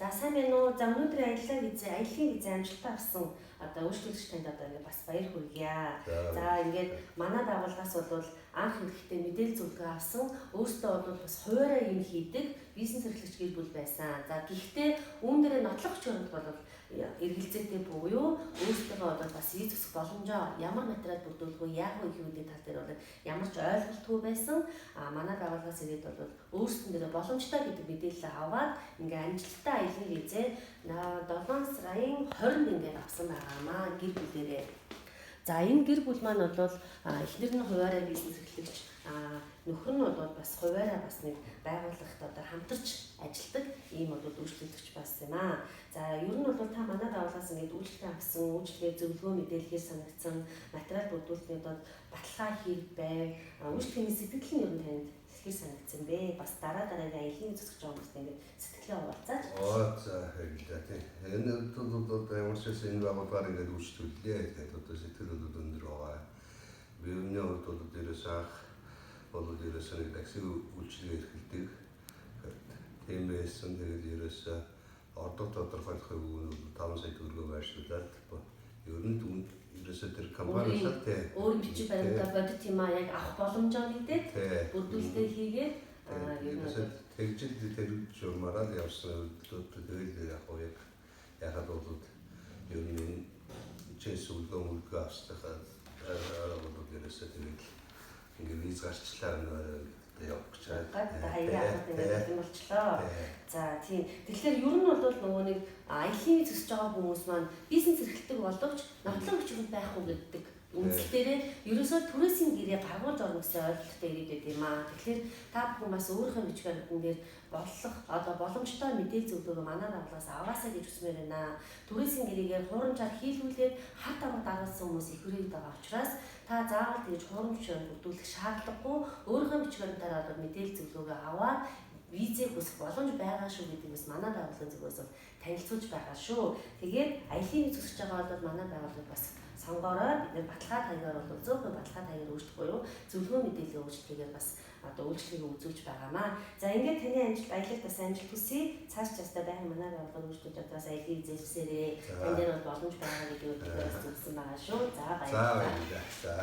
За, сайн байна уу? За, өнөөдрийн аяллаа визээ амжилттай авсан одоо үйлчлүүлэгч танд одоо ингээд бас баяр хүргье. За, ингээд манай байгууллагаас бол анх ирэхдээ мэдээлэл зөвлөгөө авсан. Өөртөө бол бас хувиараа юм хийдэг бизнес эрхлэгч гэр бүл байсан. За, гэхдээ үүн дээрээ нотлох хүчин бол эргэлзээтэй буюу өөртөө бол бас виз өсөх боломжоо ямар материал бүрдүүлэх вэ, яах вэ гэдэг тал дээр бол ямар ч ойлголтгүй байсан. А манай байгууллагаас ирээд бол өөрсдөн дээрээ боломжтой гэдэг мэдээлэл аваад ингээ амжилттай аялын визээ 7 сарын 20-нд ингээд авсан байгаамаа гэр бүлээрээ. За, энэ гэр бүл маань бол эхнэр нь хувиараа бизнес эрхлэгч, нөхөр нь бол бас хувиараа бас нэг байгууллагт одоо хамтарч ажилладаг ийм бол үйлчлүүлэгч бас юм аа. За, ер нь бол та манай байгууллагаас ингээд үйлчлэгээ авсан, үйлчлэгээ зөвлөгөө мэдээлэлээр санагдсан, материал бүрдүүлэхэд бол баталгаа хэрэг байв. Үйлчлэгээний сэтгэл нь ер нь танд хэр санагдсан бэ? Бас дараа дараагийн аялын зүсгэж байгаа хүмүүст ингээд сэтгэлээ хуваалцаач. Оо, за, баярлалаа, тий. Энэ одоо ямар ч байсан энэ байгууллагаар ингээд үйлчлүүллээ. Тэгээд одоо сэтгэл бол өндөр байгаа. Би өмнө хувьд бол ерөөсөө анх бол ерөөсөө нэг такси үйлчилгээ эрхэлдэг. Тийм байсан. Тэгээд ерөөсөө орлого тодорхойлохыг нь 5 сая төгрөгөөр байршуулад ер нь ерөөсөө тэр компаниас, тий. Өөр бичиг баримтаа бодит юм а яг авах боломжоо нэгдээд бүрдүүлэлтээ хийгээд ер нь тэгжил тэр журмаараа л явсан. Тэгээд яг уу яг яхад бол ер нь чэс үлгөө мүлгөө авсныхаа дараа бол ерөөсөө тэгээд ингээ виз гарчлаа явах гэж байна. Хаяа авах ингээд юм болчлоо. За, тийм. Тэгэхээр ер нь бол нөгөө нэг аялын виз өсөж байгаа хүмүүс маань бизнес эрхэлдэг боловч нотлон хүчинд байхгүй гэдэг үндсэл дээрээ ерөөсөө түрээсийн гэрээ гаргуулж орно гэсэн ойлголттой ирээд байт юм аа. Тэгэхээр та бүхэн бас өөрийнхөө бичиг баримтан дээр болох одоо боломжтой мэдээлэл зөвлөгөөгөө манай байгууллагаас аваасай гэж хүсмээр байна. Түрээсийн гэрээгээр хуурамчаар хийлгүүлээд хар тамга дагуулсан хүмүүс их хүрээд байгаа учраас та заавал тэгж хуурамч бүрдүүлэх шаардлагагүй, өөрийнхөө бичиг баримтаараа одоо мэдээлэл зөвлөгөөгөө аваад визээ хүсэх боломж байгаа шүү гэдэг бас манай байгууллагын зүгээс бол танилцуулж байгаа шүү. Тэгээд аялын виз хүсэж байгаа бол манай байгууллага бас сонгоорой. Бид нэр баталгаа таягаар бол 100% баталгаа таягаар үйлчлэх буюу зөвлөгөө мэдээллийн үйлчлэгээр бас одоо үйлчлэгийг үзүүлж байгаамаа. За, ингээд таны амжилт, аялалд бас амжилт хүсье. Цааш цаашдаа байхын манай байгууллагыг үйлчлүүлж одоо бас аялын визээ хүсээрэй. Тань дээр бол боломж байгаа гэдгийг бид бас зөвлөсөн байгаа шүү. За, баярлалаа. За, баярлалаа. За.